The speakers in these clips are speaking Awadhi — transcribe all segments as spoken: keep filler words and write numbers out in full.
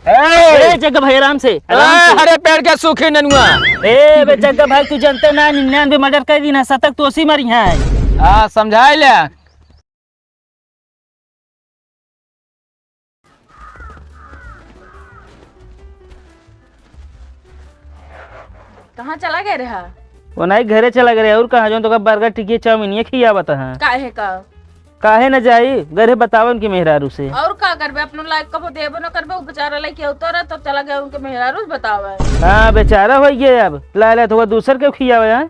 ए! ए, जग्गा भाई, आराम से, आराम ए, से। हरे पेड़ के सूखी नेनुआ। ए, बे जग्गा भाई, तू जनते ना, निन्यानवे murder कर दी ना, शतक तो ओसी मरी है। हाँ, समझाई ले। कहाँ चला गए रहा? वो नहीं, घरे चला गए रहे। और कहाँ, जौन तोका burger, टिकिया, चाउमीन ये खियावत है। काहे का? काहे न जाई? घरे बतावन की मेहरारू से। और का करबे, अपनो लायक कबो देबो न करबे, उ बेचारा लइके उतर है, तो चला गया उनके मेहरारू से बतावे। हाँ, बेचारा हो गया अब। ला, ला, तो दूसर के खियावे है।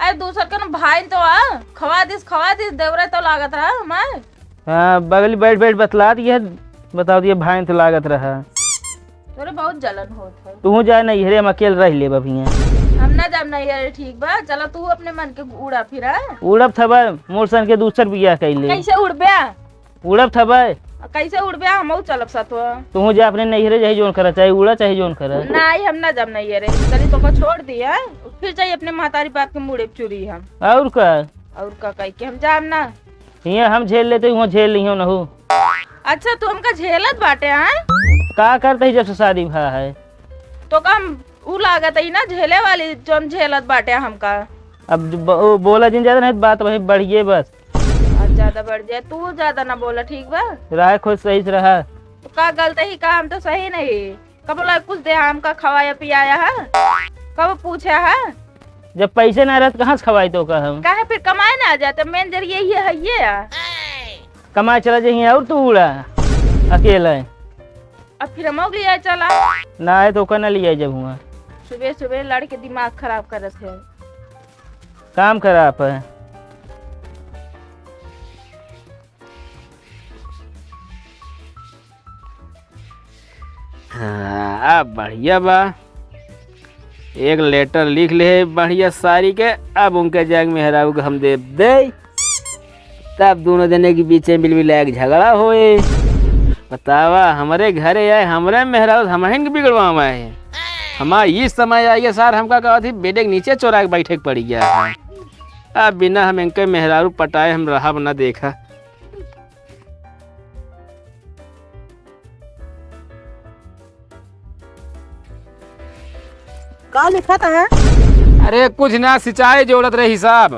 अरे दूसर के न भाई तो आ, खवा दिस, खवा दिस, देवरे तो लागत रहा हमार। हाँ, बगली बैठ बैठ बतलात ये, बताओ, ये भाई तो लागत रहा। तोरे बहुत जलन होत है। तू जा नैहरे, हम अकेल रह लेब अभी यहाँ। हम ना जाब नैहरे, ठीक बा? चला तू अपने मन के उड़ा फिरा। उड़ब थबे, मोर सन के दूसर बियाह कैले। कैसे उड़बे? उड़ब थबे। कैसे उड़बे? हमहू चलब साथ। तू जा अपने नैहरे, चाहे जौन करा, चाहे उड़ा, चाहे जौन करा। नहीं, हम ना जाब नैहरे। चली तो को छोड़ दिया, फिर जाई अपने महतारी बाप के मुड़े चुरी हम। और का? और का कह के हम जाब ना। हियाँ हम झेल लेते, हुआँ झेल लिहो न हो। अच्छा, तू हमका झेलत बाटे, हाँ? का करते ही जब से शादी भा है? तो का हम ऊ लागत ही ना झेले वाली, जौन झेलत बाटे हमका। अब ज-, ब-, ओ, बोला जिन ज्यादा नहीं, बात वही बढ़िए बस। अब ज्यादा बढ़ जाए, तू ज्यादा ना बोला, ठीक बा? रहा खुश सही से रहा। तो का गलत ही का, हम तो सही नहीं। कब बोला कुछ दे, हमका खवाया पियाया है? कब पूछा है? जब पैसे ना रहत, कहाँ से खवाई तो का हम? काहे फिर कमाए ना आ जाते? Main जरिए ये है, ये है। कमाए चला जाइए और तू उड़ा अकेला है। अब फिर हम ले आए चला। ना आए तो ओकर ना ले आए जब हुआ। सुबह सुबह लड़के दिमाग खराब करत है। काम खराब है। हाँ, अब बढ़िया बा। एक letter लिख ले बढ़िया सारी के, अब उनके जाएंगे मेहरारू के हम दे दे। तब दोनों जने के बीच में बिलबिलाए के झगड़ा होए। बतावा, हमरे घरे आए, हमरे मेहरारू, हमहिन के बिगड़वावा है। हमार ई समय आइए सार, हमका कहत ही बेडे के नीचे चोरा के बैठे के पड़ गया है। अब बिना हम इनके मेहरारू पटाए हम रहब ना, देखा। का लिखत है? अरे कुछ ना, सिंचाई जोड़त रहे हिसाब।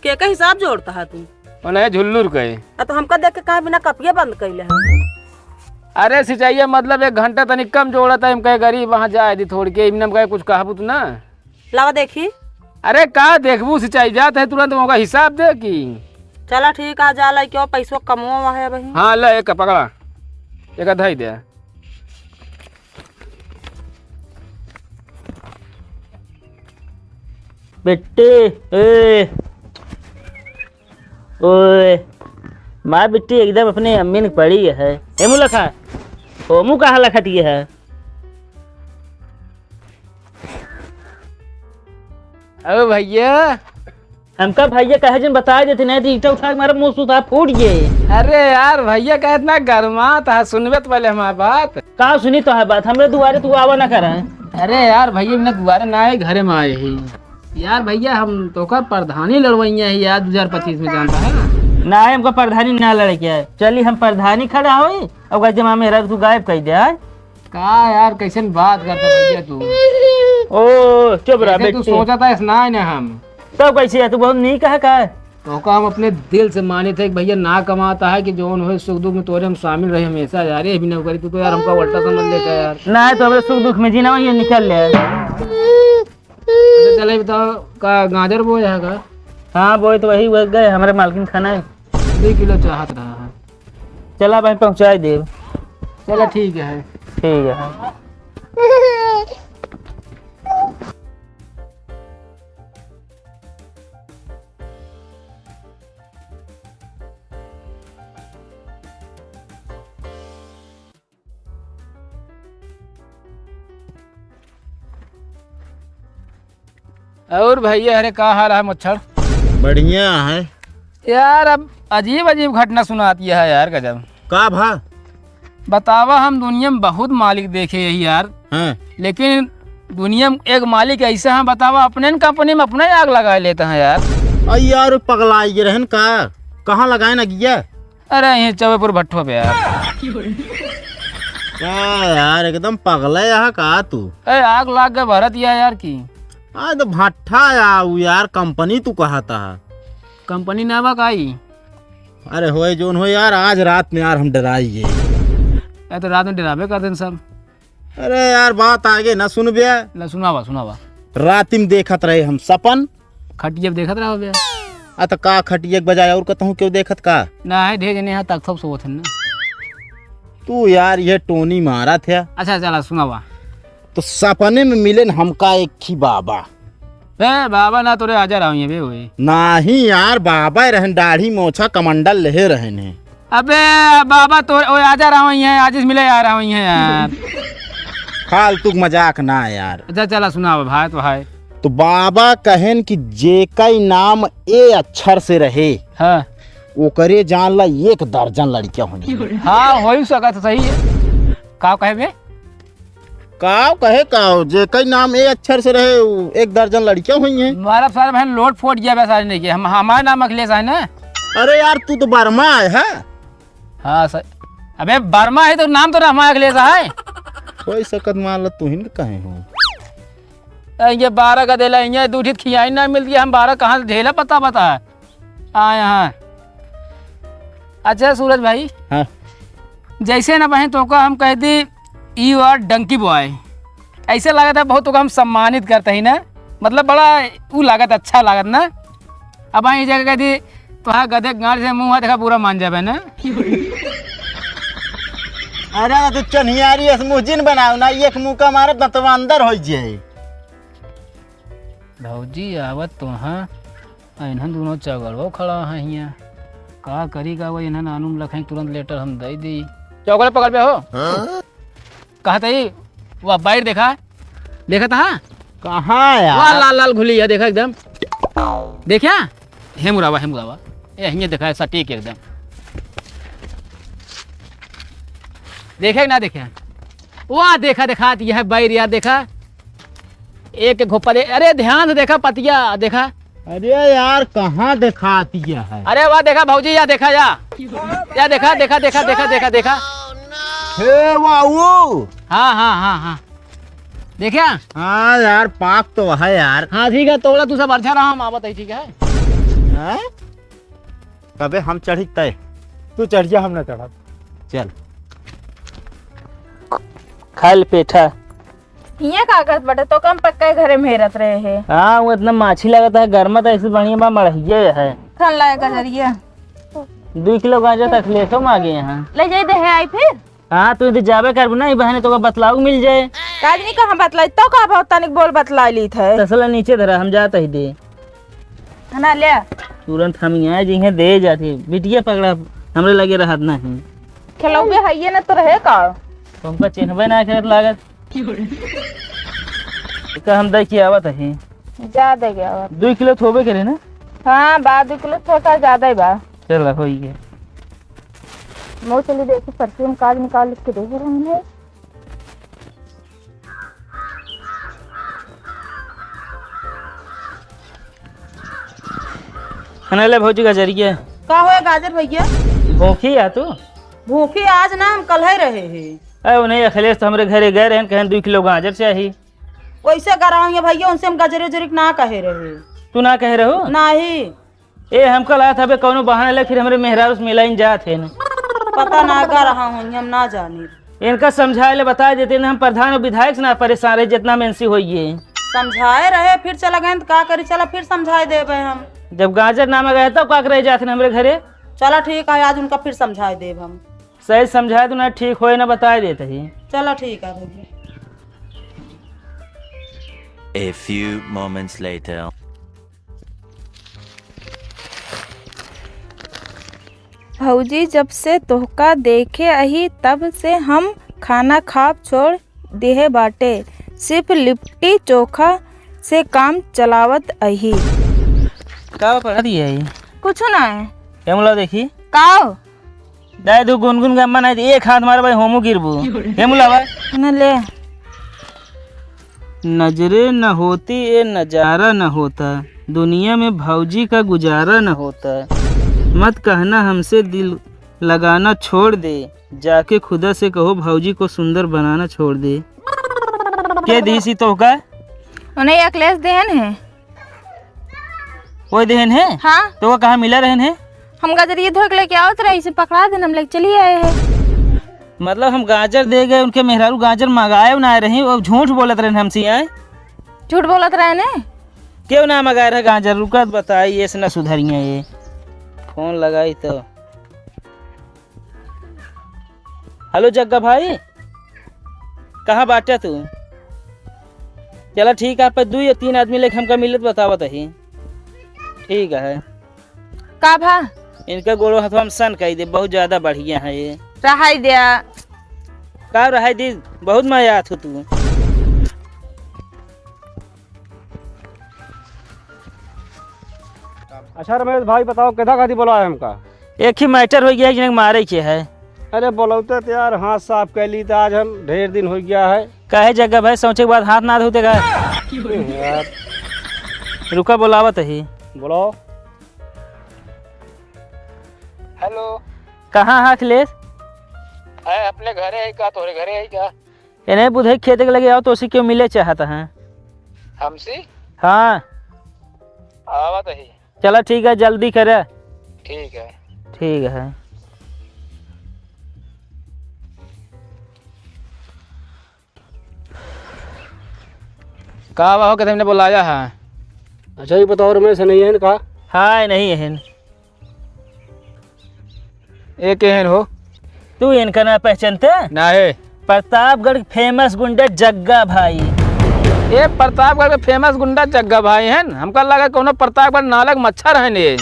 के का हिसाब जोड़त है तू? उन्हें झुल्लुर के। आ तो हमका देख के काहे बिना कपिया बंद कइले है? अरे सिंचाइया मतलब एक घंटा तनी कम जोड़त है, हम कहे गरीब वहाँ जाए दी थोड़ के, इमने हम कहे कुछ कहबू तू ना। लावा देखी। अरे का देखबू, सिंचाई जात है तुरंत मौका हिसाब दे की। चला ठीक आ, जा लाई क्यों पैसो कमवा है भाई। हाँ ले एक पकड़ा, एक धई दे। बिट्टी, ए, ओए, माँ बिट्टी एकदम अपने अम्मी ने पड़ी है। ए मुलखा, ओमू कहाँ लखटिए है? अरे भैया। हमका भैया कहे जिन बताए देते, नहीं तो ईंटा उठा के मारे मुंह सुता फूट गए। अरे यार भैया का इतना गरमात है, सुनबे तो पहले हमार बात। का सुनी तो है बात, हमरे दुआरे तू आवा ना करा। अरे यार भैया, मैं दुआरे ना आए, घरे में आए ही। यार भैया, हम तोका प्रधानी लड़वइया ही यार, दो हज़ार पच्चीस में जानता है ना? ना, हमका प्रधानी ना लड़े के है। चली हम प्रधानी खड़ा होई, अब जमा मेहरारू तू गायब कर दे, आय? का यार, कैसन बात करता भैया तू? ओ, चुप रह, जैसे तू बेटी। सोचा था, ऐसा ना है ना हम। तब कैसे है, तू बहुत नीक है का? तोका हम अपने दिल से माने थे कि भैया ना कमाता है कि जौन होए सुख दुख में तोरे हम शामिल रहे हमेशा यार। ये भी ना करी तू तो यार, हमका उल्टा समझ लेता यार। ना है तो हमरे सुख दुख में जीना, वही निकल ले। अच्छा चले बताओ, का गाजर बोया है का? हाँ बोए तो वही, वही गए हमारे मालकिन खाना है। दो किलो चाहत रहा है। चला भाई पहुँचाई देब। चला ठीक है। ठीक है। और भैया, अरे का हाल है मच्छर? बढ़िया है। यार, अब अजीब अजीब घटना सुनाती है यार, गजब। का भा? बतावा, हम दुनिया में बहुत मालिक देखे यही यार। हाँ। लेकिन दुनिया में एक मालिक ऐसा है, बतावा, अपने न कंपनी में अपने आग लगा लेता है यार। अरे यार, पगला ये रहन का? कहाँ लगाए ना गिया? अरे, यहीं चौबेपुर भट्ठो पे यार। का यार, एकदम पगला यहाँ का तू? ए, आग लाग गए भरत या यार की। आ तो भट्ठा या उ यार, कंपनी तू कहता है। कंपनी ना बा काई? अरे होए जोन हो यार, आज रात में यार हम डराइए। ए, तो रात में डराबे कर देन सब। अरे यार, बात आगे ना सुनबे। ला सुनावा, सुनावा। रात में देखत रहे हम सपन। खटिया पे देखत रहो बे। आ, त का खटिया के बजाय और कतहूँ क्यों देखत का? ना है, ढेर जने यहाँ तक सब सोवत हन ना। तू यार, ये टोनी मारत है। अच्छा, चला, सुनावा। तो सपने में मिले न हमका एक ही बाबा। ए, बाबा ना तोरे आजा रहो ये बे, ओए। नाही यार, बाबा रहन, दाढ़ी मोछा कमंडल लेहे रहन है। अबे बाबा, तो ओ आजा रहा हूँ यहाँ, आज इस मिले आ रहा हूँ यहाँ यार। फालतू के मजाक ना यार। अच्छा चला सुनावा भाई, तो भाई। तो बाबा कहन कि जेकई नाम ए अक्षर से रहे, हाँ। ओकरे जान ला एक दर्जन लड़कियाँ होई। हाँ, होई सकत है, सही है। का कहे बे? काव कहे काव, जेकर नाम ए अक्षर से रहे, उ एक दर्जन लड़कियाँ होई हैं। मारा सारे बहन लोट फोट गया बे सारे नहीं के। हम, हमारे नाम अखिलेश है ना। अरे यार, तू तो वर्मा है, है? हाँ सर। अबे वर्मा है तो नाम तो ना हमारा अखिलेश है। कोई सकत मान ला, तू ही न कहे हो। ए, ये बारह का देला, ये दू ठित खियाई ना मिलती है, हम बारह कहाँ से ढेला पता बता है। हाँ, यहाँ। अच्छा सूरज भाई। हाँ। जैसे ना बहन तोका हम कह दी, "You are donkey boy।" ऐसे लागत है बहुत तोका हम सम्मानित करते ही ना, मतलब बड़ा ऊ लागत, अच्छा लागत ना। अब वहीं जगह कह दी, "तोहार गधे के गांड से मुंह है, देखा पूरा मान जाबे ना।" अरे तो चनियारी अस मुंह जिन बनाओ ना, एक मुंह का मारब ना तो अंदर हो जाए। भौजी आवत तोहाँ, इन्हन दोनों चौगड़वा खड़ा है हियाँ। का करी का वो इन्हन आनून लखई तुरंत लेटर हम दे दी। चौगड़े पकड़ पे हो। हाँ? कहत ही, वाह बाइर देखा, देखत हा? कहाँ यार? वाह लाल लाल घुली है, देखा एकदम। देखा? हे मुरावा, हे मुरावा। ए, हियाँ देखा है सटीक एकदम। देखे कि ना देखे? वाह देखा, देखा, यह बाइर यार देखा। एक एक घोपा दे, अरे ध्यान से देखा पतिया, देखा। अरे यार, कहाँ देखाती है? अरे वाह, देखा भौजी, या देखा, या, या देखा, देखा, देखा, देखा, देखा, देखा। हे बाबू। हाँ, हाँ, हाँ, हाँ। देखा? हाँ यार, पाक तो है यार। हाँ, ठीक है, तोड़ा तू सब अच्छा रहा, हम आवत है, ठीक है? हैं? तबे हम चढ़ी तय। तू चढ़ जा, हम ना चढ़ब। चल। खाल पेठा। हियाँ का करत बाटे? तो कम पक्का घरे में हेरत रहे है। हाँ, वो इतना माछी लगत है, गर्मा तो ऐसे बढ़िया बा, मड़हिए है। खान लाए गजरिया। दो किलो गाजर तक ले तो मांगे यहाँ। ले जाई दे है आई फिर। हाँ, तू इधर जाबे करबू ना, ई बहाने तोका बतलाऊ मिल जाए। काज नहीं कहाँ बतलाई, तो का बहुत तनिक बोल बतलाई ली थे। तसला नीचे धरा, हम जात ही दे। है ना, ले। तुरंत हम यहाँ जिहे दे जाती, बिटिया पकड़ा, हमरे लगे रहत नहीं। खेलौबे हइये ना तो रहे का? तुमका चिन्हबे ना करत लागत। का हम दे के आवत ही। जा दे के आवत। दो किलो थोबे करे ना? हाँ, बा दो किलो थोड़ा ज्यादा ही बा। चल, होई गया। मैं चली देखी, परफ्यूम कार्ड निकाल के दे रहे हैं। हने ले भौजी गजरिया। का होए गाजर भैया? भूखी है तू? भूखी आज ना, हम कल ही रहे हैं। अरे उन्हें अखिलेश तो हमरे घरे गए रहे, कहें दो किलो गाजर चाही। वैसे कराओ ये भैया, उनसे हम गजरे उजरे के ना कहे रहे। तू ना कहे रहो? नहीं। ए, हमका लागत हवे कौनो बहाना ले, फिर हमरे मेहरारू से मिलाइन जात है ना। पता ना, गा रहा हूँ, हम ना जानी। इनका समझाए ले बता देते ना, हम प्रधान और विधायक से ना परेशान रहे, जितना मेंसी होइए। समझाए रहे, फिर चला गए तो का करी, चला फिर समझाए देबे हम। जब गाजर नामा गए तब का करे जात है हमरे घरे? चला ठीक है, आज उनका फिर समझाए देब हम। सही समझाए तो ना ठीक होए ना बताए देते ही। चला ठीक है भैया। A few moments later. भौजी, जब से तोहका देखे अही, तब से हम खाना खाब छोड़ दिहे बाटे। सिर्फ लिट्टी चोखा से काम चलावत अही। का पढ़ा दिया है? कुछ ना है। क्या बोला देखी? का? दाई दू गुनगुन का मन है, एक हाथ मारे भाई, होमू गिरबू। हे मुलावा। न ले। नजरे न होती, ये नजारा न होता, दुनिया में भौजी का गुजारा न होता। मत कहना हमसे दिल, लगाना छोड़ दे, जाके खुदा से कहो भौजी को सुंदर बनाना छोड़ दे। के दीसी तोहका? उन्हें अखिलेश देहन है। वो देहन है? हाँ। तो वो कहाँ मिला रहन है? हम गाजर ये धोए के लेके आवत रहे, इसे पकड़ा देन, हम लेके चली आए हैं। मतलब हम गाजर दे गए, उनके मेहरारू गाजर मंगाए ना रही, वो झूठ बोलत रहन हमसे आए। झूठ बोलत रहे ने? क्यों ना मंगाए रहे गाजर? रुकत बताई, ये से ना सुधरिया ये। फोन लगाई तो। हेलो जग्गा भाई, कहाँ बाटे तू? चला ठीक है, आप दुई या तीन आदमी लेके हमका मिलत बतावत ही। ठीक है। का भा? इनका गोड़ो हथवा में सन कई दे, बहुत ज्यादा बढ़िया है ये। रहाई द्या। का रहाई दी, बहुत मजा आत हो तू। अच्छा रमेश भाई, बताओ, केथा खातिर बोला है हमका? एक ही मैटर हो गया है, जिन्हें मारे के है। अरे बोलौते तो यार, हाथ साफ कर ली तो आज हम ढेर दिन हो गया है। काहे जग्गा भाई, सोचे के बाद हाथ ना धोते का? यार। रुका, बोलावत ही। बोलाओ। हेलो। कहाँ है अखिलेश? है अपने घरे है का, तोरे घरे है का? इन्हें बुधई खेत के लगे आओ, तो उसी क्यों मिले चाहता है? हमसे? हाँ। आवत ही। चला ठीक है, जल्दी करे। ठीक है। ठीक है। का बा हो, के तुमने बुलाया है? अच्छा, ये बताओ, रमेश नहीं है का? हाँ, नहीं है। ए केहन हो? तू इनका ना पहचानते? ना है। प्रतापगढ़ के famous गुंडा जग्गा भाई। ए प्रतापगढ़ के famous गुंडा जग्गा भाई हैं। हमका लगा कोनो प्रतापगढ़ नालक मच्छर हैं ये।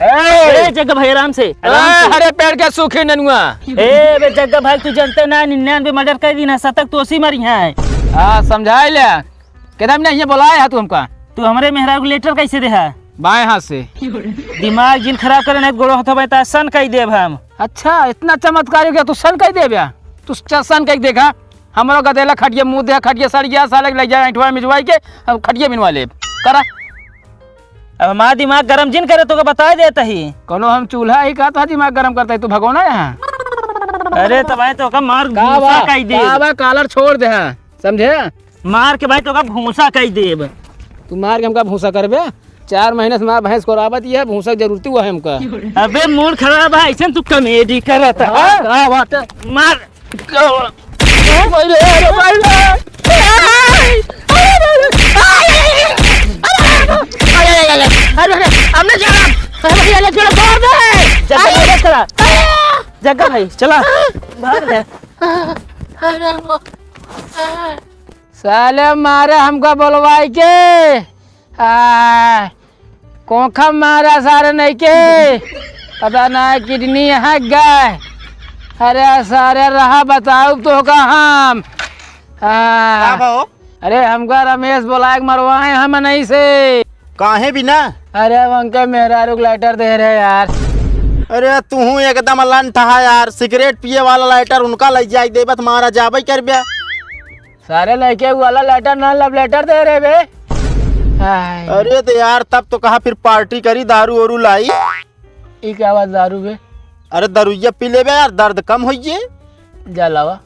ए, ए, जग्गा भाई, आराम से, आराम ए, से। अरे पेड़ के सूखे ननुआ। ए, बे जग्गा भाई, तू जानते ना, निन्यानवे murder कर दी ना, शतक तो उसी मरी है। हाँ, समझाई ले। केथा हमने ये बोलाया है तू हमका? तू हमरे मेहरारू को letter कैसे देहा? बाएं हाथ से। दिमाग जिन खराब करे, नहीं गोड़ो हथवा में सन कई देब हम। अच्छा, इतना चमत्कारी हो गया, तू सन कई देब या? तू च-, सन कई देखा, हमरो गदेला खटिया मुंह दे, खटिया सड़ गया, साले ले जाए अंठवा मिजवाई के, हम खटिया बिनवा लेब। करा। अब हमारा दिमाग गरम जिन करे, तोके बताई देत ही। कोनो हम चूल्हा ही का तो दिमाग गरम करता है, तू भगोना यहाँ। अरे तो भाई, तोका मार का भूसा बा? कई दे। का बा, collar छोड़ दे, हाँ, समझे? मार के भाई तोका भूसा कई देब। तू मार के हमका भूसा करबे? चार महीने से हमार भैंस को रावत ही है, भूसा के जरूरत हुआ है हमका। अबे मूड खराब है, ऐसे तू comedy करत है। हाँ, का बात है? मार। अरे भाई रे, अरे भाई रे। अरे, अरे, अरे, हमने जाना। अरे भैया, ले चलो, छोड़ दे। जग्गा भाई, बस करा। जग्गा भाई, चला। भाग ले। साले मारे हमका बोलवाई के। आ, कोखा मारा सारे नहीं के। पता ना किडनी हक गए। अरे सारे रहा बताउब तोहका हम। आ, का भाव? अरे हमका रमेश बोलाए के मरवाए हम नहीं से। काहे बिना? अरे अब उनके मेहरारू के letter दे रहे यार। अरे तू एकदम लंठ है यार, सिगरेट पिए वाला letter उनका ले जाए देबत मारा जाबे करबे। सारे लड़के वाला letter ना, love letter दे रहे बे। हाय। अरे तो यार, तब तो कहा फिर party करी, दारू ओरू लाई। ई क्या बात दारू बे? अरे दरुइया पी लेबे यार, दर्द कम होइए। जा लावा।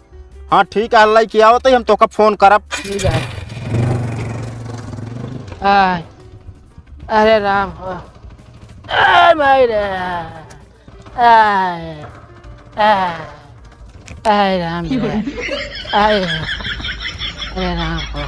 हाँ ठीक है, लाई के आओ तो हम तोका फोन करब। ठीक है। हाय। अरे राम हो। ए भाई रे। आय, आय, आय राम रे, आय, अरे राम हो।